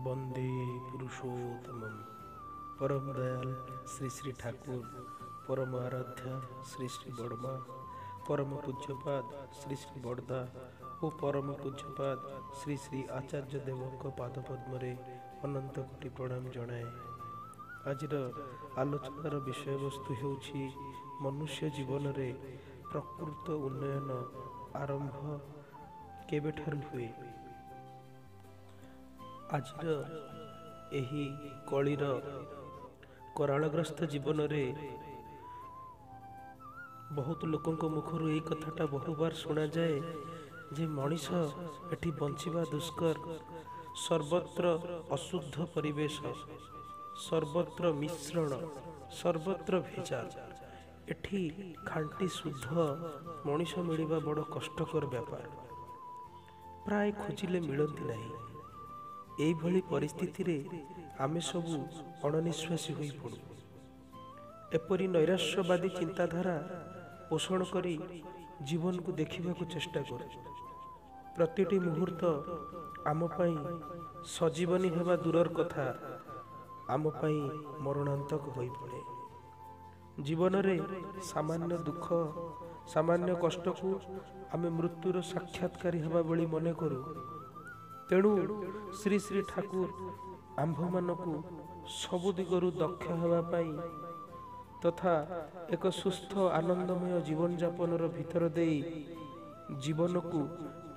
ବନ୍ଦେ ପୁରୁଷୋତ୍ତମମ୍। ପରମ ଦୟାଲ ଶ୍ରୀ ଶ୍ରୀ ଠାକୁର, ପରମ ଆରାଧ୍ୟା ଶ୍ରୀ ଶ୍ରୀ ବଡ଼ମା, ପରମ ପୂଜ୍ୟପାଦ ଶ୍ରୀ ଶ୍ରୀ ବଡ଼ଦା ଓ ପରମ ପୂଜ୍ୟପାଦ ଶ୍ରୀ ଶ୍ରୀ ଆଚାର୍ଯ୍ୟ ଦେବଙ୍କ ପାଦପଦ୍ମରେ ଅନନ୍ତ କୋଟି ପ୍ରଣାମ ଜଣାଏ। ଆଜିର ଆଲୋଚନାର ବିଷୟବସ୍ତୁ ହେଉଛି ମନୁଷ୍ୟ ଜୀବନରେ ପ୍ରକୃତ ଉନ୍ନୟନ ଆରମ୍ଭ କେବେଠାରୁ ହୁଏ? ଆଜିର ଏହି କଳିର କରାଳଗ୍ରସ୍ତ ଜୀବନରେ ବହୁତ ଲୋକଙ୍କ ମୁଖରୁ ଏଇ କଥାଟା ବହୁବାର ଶୁଣାଯାଏ ଯେ ମଣିଷ ଏଠି ବଞ୍ଚିବା ଦୁଷ୍କର, ସର୍ବତ୍ର ଅଶୁଦ୍ଧ ପରିବେଶ, ସର୍ବତ୍ର ମିଶ୍ରଣ, ସର୍ବତ୍ର ଭେଜାଲ। ଏଠି ଖାଣ୍ଟି ଶୁଦ୍ଧ ମଣିଷ ମିଳିବା ବଡ଼ କଷ୍ଟକର ବ୍ୟାପାର, ପ୍ରାୟ ଖୋଜିଲେ ମିଳନ୍ତି ନାହିଁ। ଏଇଭଳି ପରିସ୍ଥିତିରେ ଆମେ ସବୁ ଅଣନିଶ୍ୱାସୀ ହୋଇପଡ଼ୁ। ଏପରି ନୈରାଶ୍ୟବାଦୀ ଚିନ୍ତାଧାରା ପୋଷଣ କରି ଜୀବନକୁ ଦେଖିବାକୁ ଚେଷ୍ଟା କରୁ। ପ୍ରତିଟି ମୁହୂର୍ତ୍ତ ଆମ ପାଇଁ ସଜୀବନୀ ହେବା ଦୂରର କଥା, ଆମ ପାଇଁ ମରଣାନ୍ତକ ହୋଇପଡ଼େ। ଜୀବନରେ ସାମାନ୍ୟ ଦୁଃଖ, ସାମାନ୍ୟ କଷ୍ଟକୁ ଆମେ ମୃତ୍ୟୁର ସାକ୍ଷାତକାରୀ ହେବା ଭଳି ମନେ କରୁ। ତେଣୁ ଶ୍ରୀ ଶ୍ରୀ ଠାକୁର ଆମ୍ଭମାନଙ୍କୁ ସବୁ ଦିଗରୁ ଦକ୍ଷ ହେବା ପାଇଁ ତଥା ଏକ ସୁସ୍ଥ ଆନନ୍ଦମୟ ଜୀବନଯାପନର ଭିତର ଦେଇ ଜୀବନକୁ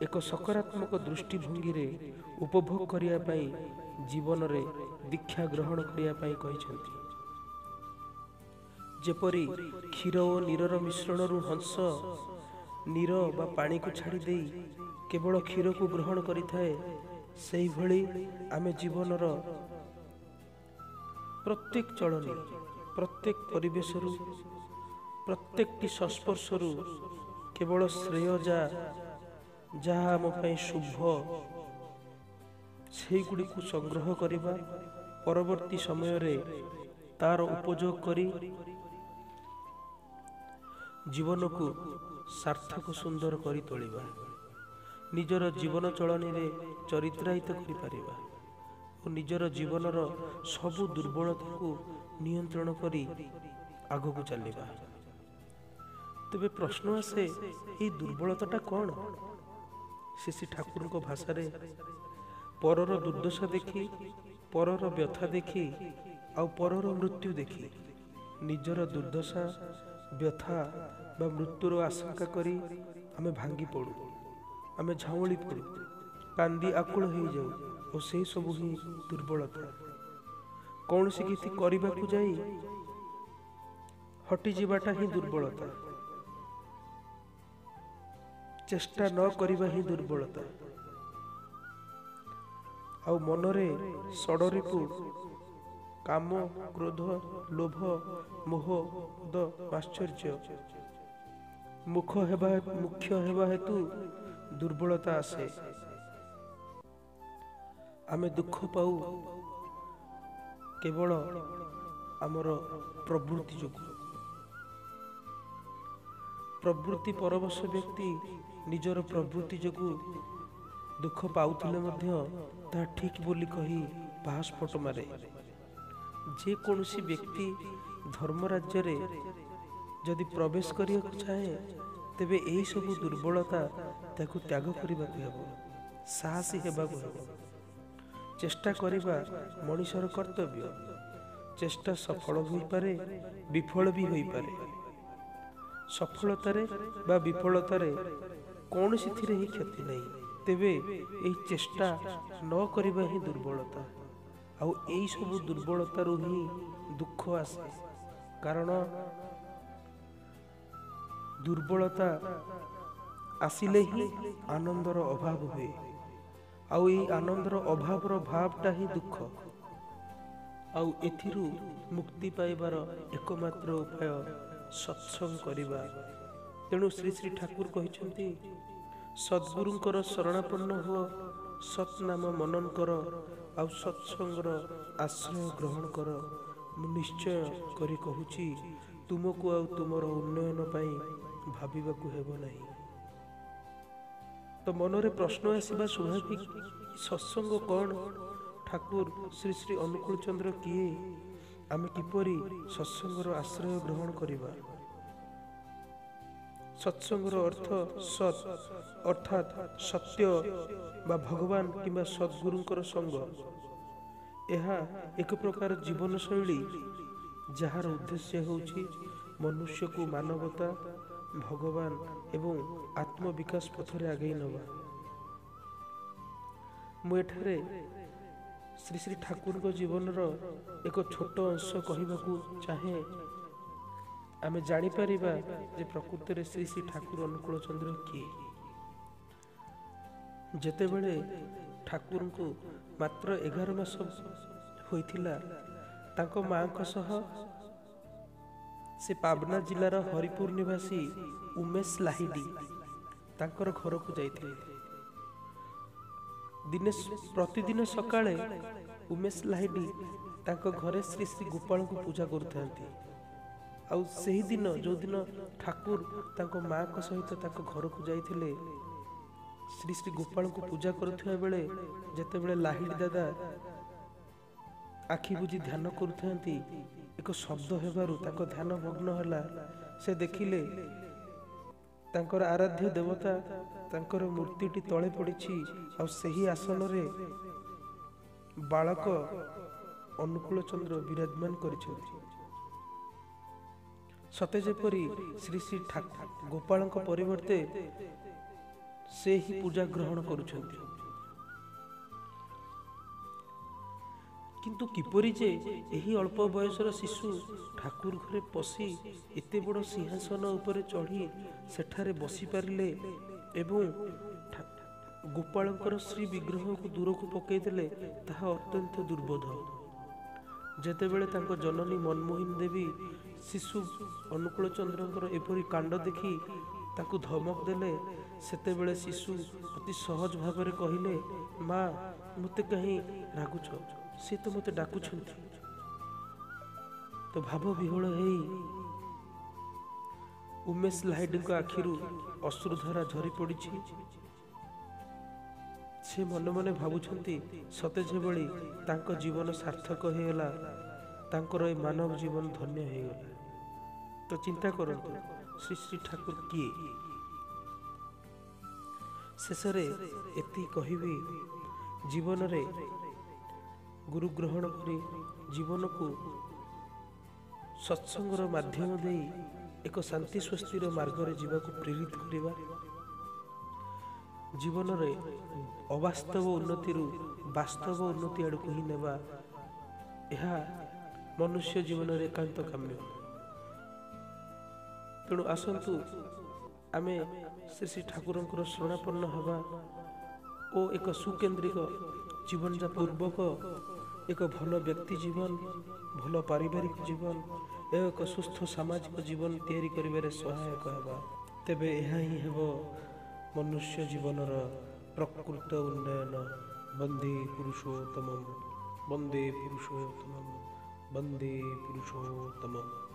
ଏକ ସକାରାତ୍ମକ ଦୃଷ୍ଟିଭଙ୍ଗୀରେ ଉପଭୋଗ କରିବା ପାଇଁ ଜୀବନରେ ଦୀକ୍ଷା ଗ୍ରହଣ କରିବା ପାଇଁ କହିଛନ୍ତି। ଯେପରି କ୍ଷୀର ଓ ନୀରର ମିଶ୍ରଣରୁ ହଂସ ନୀର ବା ପାଣିକୁ ଛାଡ଼ି ଦେଇ କେବଳ କ୍ଷୀରକୁ ଗ୍ରହଣ କରିଥାଏ, ସେହିଭଳି ଆମେ ଜୀବନର ପ୍ରତ୍ୟେକ ଚଳଣି, ପ୍ରତ୍ୟେକ ପରିବେଶରୁ, ପ୍ରତ୍ୟେକଟି ସଂସ୍ପର୍ଶରୁ କେବଳ ଶ୍ରେୟ ଯାହା ଆମ ପାଇଁ ଶୁଭ ସେଇଗୁଡ଼ିକୁ ସଂଗ୍ରହ କରିବା, ପରବର୍ତ୍ତୀ ସମୟରେ ତାର ଉପଯୋଗ କରି ଜୀବନକୁ ସାର୍ଥକ ସୁନ୍ଦର କରି ତୋଳିବା, ନିଜର ଜୀବନ ଚଳଣିରେ ଚରିତ୍ରାୟିତ କରିପାରିବା ଓ ନିଜର ଜୀବନର ସବୁ ଦୁର୍ବଳତାକୁ ନିୟନ୍ତ୍ରଣ କରି ଆଗକୁ ଚାଲିବା। ତେବେ ପ୍ରଶ୍ନ ଆସେ, ଏଇ ଦୁର୍ବଳତାଟା କ'ଣ? ଶ୍ରୀ ଶ୍ରୀ ଠାକୁରଙ୍କ ଭାଷାରେ ପରର ଦୁର୍ଦ୍ଦଶା ଦେଖି, ପରର ବ୍ୟଥା ଦେଖି ଆଉ ପରର ମୃତ୍ୟୁ ଦେଖି ନିଜର ଦୁର୍ଦ୍ଦଶା, ବ୍ୟଥା ବା ମୃତ୍ୟୁର ଆଶଙ୍କା କରି ଆମେ ଭାଙ୍ଗି ପଡ଼ୁ, ଆମେ ଝାଉଁଳି ପଡ଼ୁ, କାନ୍ଦି ଆକୁଳ ହେଇଯାଉ ଓ ସେଇ ସବୁ ହିଁ ଦୁର୍ବଳତା। କୌଣସି କିଛି କରିବାକୁ ଯାଇ ହଟିଯିବାଟା ହିଁ ଦୁର୍ବଳତା, ଚେଷ୍ଟା ନ କରିବା ହିଁ ଦୁର୍ବଳତା। ଆଉ ମନରେ ଷଡ଼ରିପୁ କାମ, କ୍ରୋଧ, ଲୋଭ, ମୋହ, ମଦ, ଆଶ୍ଚର୍ଯ୍ୟ ମୁଖ୍ୟ ହେବା ହେତୁ ଦୁର୍ବଳତା ଆସେ। ଆମେ ଦୁଃଖ ପାଉ କେବଳ ଆମର ପ୍ରବୃତ୍ତି ଯୋଗୁଁ। ପ୍ରବୃତ୍ତି ପରବଶ ବ୍ୟକ୍ତି ନିଜର ପ୍ରବୃତ୍ତି ଯୋଗୁଁ ଦୁଃଖ ପାଉଥିଲେ ମଧ୍ୟ ତାହା ଠିକ୍ ବୋଲି କହି ବାହାସ୍ଫୋଟ ମାରେ। ଯେକୌଣସି ବ୍ୟକ୍ତି ଧର୍ମରାଜ୍ୟରେ ଯଦି ପ୍ରବେଶ କରିବାକୁ ଚାହେଁ, ତେବେ ଏହିସବୁ ଦୁର୍ବଳତା ତାକୁ ତ୍ୟାଗ କରିବାକୁ ହେବ, ସାହସୀ ହେବାକୁ ହେବ। ଚେଷ୍ଟା କରିବା ମଣିଷର କର୍ତ୍ତବ୍ୟ। ଚେଷ୍ଟା ସଫଳ ହୋଇପାରେ, ବିଫଳ ବି ହୋଇପାରେ। ସଫଳତାରେ ବା ବିଫଳତାରେ କୌଣସିଥିରେ ହିଁ କ୍ଷତି ନାହିଁ। ତେବେ ଏହି ଚେଷ୍ଟା ନ କରିବା ହିଁ ଦୁର୍ବଳତା, ଆଉ ଏଇସବୁ ଦୁର୍ବଳତାରୁ ହିଁ ଦୁଃଖ ଆସେ। କାରଣ ଦୁର୍ବଳତା ଆସିଲେ ହିଁ ଆନନ୍ଦର ଅଭାବ ହୁଏ, ଆଉ ଏଇ ଆନନ୍ଦର ଅଭାବର ଭାବଟା ହିଁ ଦୁଃଖ। ଆଉ ଏଥିରୁ ମୁକ୍ତି ପାଇବାର ଏକମାତ୍ର ଉପାୟ ସତ୍ସଙ୍ଗ କରିବା। ତେଣୁ ଶ୍ରୀ ଶ୍ରୀ ଠାକୁର କହିଛନ୍ତି, ସଦ୍ଗୁରୁଙ୍କର ଶରଣାପନ୍ନ ହୁଅ, ସତ୍ ନାମ ମନନ କର ଆଉ ସତ୍ସଙ୍ଗର ଆଶ୍ରୟ ଗ୍ରହଣ କର। ମୁଁ ନିଶ୍ଚୟ କରି କହୁଛି, ତୁମକୁ ଆଉ ତୁମର ଉନ୍ନୟନ ପାଇଁ ଭାବିବାକୁ ହେବ ନାହିଁ। ତ ମନରେ ପ୍ରଶ୍ନ ଆସିବା ସ୍ୱାଭାବିକ, ସତ୍ସଙ୍ଗ କ'ଣ? ଠାକୁର ଶ୍ରୀ ଶ୍ରୀ ଅନୁକୂଳ ଚନ୍ଦ୍ର କିଏ, ଆମେ କିପରି ସତ୍ସଙ୍ଗର ଆଶ୍ରୟ ଗ୍ରହଣ କରିବା। ସତ୍ସଙ୍ଗର ଅର୍ଥ ସତ୍, ଅର୍ଥାତ୍ ସତ୍ୟ ବା ଭଗବାନ କିମ୍ବା ସଦ୍ଗୁରୁଙ୍କର ସଙ୍ଗ। ଏହା ଏକ ପ୍ରକାର ଜୀବନଶୈଳୀ ଯାହାର ଉଦ୍ଦେଶ୍ୟ ହେଉଛି ମନୁଷ୍ୟକୁ ମାନବତା, ଭଗବାନ ଏବଂ ଆତ୍ମବିକାଶ ପଥରେ ଆଗେଇ ନେବା। ମୁଁ ଏଠାରେ ଶ୍ରୀ ଶ୍ରୀ ଠାକୁରଙ୍କ ଜୀବନର ଏକ ଛୋଟ ଅଂଶ କହିବାକୁ ଚାହେଁ। ଆମେ ଜାଣିପାରିବା ଯେ ପ୍ରକୃତରେ ଶ୍ରୀ ଶ୍ରୀ ଠାକୁର ଅନୁକୂଳ ଚନ୍ଦ୍ର କିଏ। ଯେତେବେଳେ ଠାକୁରଙ୍କୁ ମାତ୍ର 11 ମାସ ହୋଇଥିଲା, ତାଙ୍କ ମାଙ୍କ ସହ ସେ ପାବନା ଜିଲ୍ଲାର ହରିପୁର ନିବାସୀ ଉମେଶ ଲାହିଡି ତାଙ୍କର ଘରକୁ ଯାଇଥିଲେ। ଦିନେ ପ୍ରତିଦିନ ସକାଳେ ଉମେଶ ଲାହିଡି ତାଙ୍କ ଘରେ ଶ୍ରୀ ଶ୍ରୀ ଗୋପାଳଙ୍କୁ ପୂଜା କରୁଥାନ୍ତି। ଆଉ ସେହିଦିନ ଯେଉଁଦିନ ଠାକୁର ତାଙ୍କ ମାଙ୍କ ସହିତ ତାଙ୍କ ଘରକୁ ଯାଇଥିଲେ, ଶ୍ରୀ ଶ୍ରୀ ଗୋପାଳଙ୍କୁ ପୂଜା କରୁଥିବା ବେଳେ ଯେତେବେଳେ ଲାହିଡି ଦାଦା ଆଖି ବୁଜି ଧ୍ୟାନ କରୁଥାନ୍ତି, ଏକ ଶବ୍ଦ ହେବାରୁ ତାଙ୍କ ଧ୍ୟାନ ଭଗ୍ନ ହେଲା। ସେ ଦେଖିଲେ ତାଙ୍କର ଆରାଧ୍ୟ ଦେବତା ତାଙ୍କର ମୂର୍ତ୍ତିଟି ତଳେ ପଡ଼ିଛି, ଆଉ ସେହି ଆସନରେ ବାଳକ ଅନୁକୂଳ ଚନ୍ଦ୍ର ବିରାଜମାନ କରିଛନ୍ତି। ସତେ ଯେପରି ଶ୍ରୀ ଶ୍ରୀ ଗୋପାଳଙ୍କ ପରିବର୍ତ୍ତେ ସେ ହିଁ ପୂଜା ଗ୍ରହଣ କରୁଛନ୍ତି। କିନ୍ତୁ କିପରି ଯେ ଏହି ଅଳ୍ପ ବୟସର ଶିଶୁ ଠାକୁର ଘରେ ପଶି ଏତେ ବଡ଼ ସିଂହାସନ ଉପରେ ଚଢ଼ି ସେଠାରେ ବସିପାରିଲେ ଏବଂ ଗୋପାଳଙ୍କର ଶ୍ରୀ ବିଗ୍ରହକୁ ଦୂରକୁ ପକାଇଦେଲେ, ତାହା ଅତ୍ୟନ୍ତ ଦୁର୍ବୋଧ। ଯେତେବେଳେ ତାଙ୍କ ଜନନୀ ମନମୋହିନୀ ଦେବୀ ଶିଶୁ ଅନୁକୂଳ ଚନ୍ଦ୍ରଙ୍କର ଏପରି କାଣ୍ଡ ଦେଖି ତାଙ୍କୁ ଧମକ ଦେଲେ, ସେତେବେଳେ ଶିଶୁ ଅତି ସହଜ ଭାବରେ କହିଲେ, ମା, ମୋତେ କାହିଁ ରାଗୁଛ? ସେ ତ ମୋତେ ଡାକୁଛନ୍ତି। ତ ଭାବ ବିହ୍ୱଳ ହେଇ ଉମେଶ ଲାହିଡିଙ୍କ ଆଖିରୁ ଅଶ୍ରୁଧାରା ଝରି ପଡ଼ିଛି। ସେ ମନେ ମନେ ଭାବୁଛନ୍ତି ସତେ ଯେଭଳି ତାଙ୍କ ଜୀବନ ସାର୍ଥକ ହେଇଗଲା, ତାଙ୍କର ଏ ମାନବ ଜୀବନ ଧନ୍ୟ ହେଇଗଲା। ତ ଚିନ୍ତା କରନ୍ତୁ, ଶ୍ରୀ ଶ୍ରୀ ଠାକୁର କିଏ? ଶେଷରେ ଏତିକି କହିବି, ଜୀବନରେ ଗୁରୁ ଗ୍ରହଣ କରି ଜୀବନକୁ ସତ୍ସଙ୍ଗର ମାଧ୍ୟମ ଦେଇ ଏକ ଶାନ୍ତି ସ୍ୱସ୍ତିର ମାର୍ଗରେ ଯିବାକୁ ପ୍ରେରିତ କରିବା। ଜୀବନରେ ଅବାସ୍ତବ ଉନ୍ନତିରୁ ବାସ୍ତବ ଉନ୍ନତି ଆଡ଼କୁ ହିଁ ନେବା, ଏହା ମନୁଷ୍ୟ ଜୀବନରେ ଏକାନ୍ତ କାମ୍ୟ। ତେଣୁ ଆସନ୍ତୁ ଆମେ ଶ୍ରୀ ଶ୍ରୀ ଠାକୁରଙ୍କର ଶରଣାପନ୍ନ ହେବା ଓ ଏକ ସୁକେନ୍ଦ୍ରିକ ଜୀବନଯାପନ ପୂର୍ବକ ଏକ ଭଲ ବ୍ୟକ୍ତି ଜୀବନ, ଭଲ ପାରିବାରିକ ଜୀବନ ଓ ଏକ ସୁସ୍ଥ ସାମାଜିକ ଜୀବନ ତିଆରି କରିବାରେ ସହାୟକ ହେବା। ତେବେ ଏହା ହିଁ ହେବ ମନୁଷ୍ୟ ଜୀବନର ପ୍ରକୃତ ଉନ୍ନୟନ। ବନ୍ଦେ ପୁରୁଷୋତ୍ତମମ୍, ବନ୍ଦେ ପୁରୁଷୋତ୍ତମମ୍, ବନ୍ଦେ ପୁରୁଷୋତ୍ତମମ୍।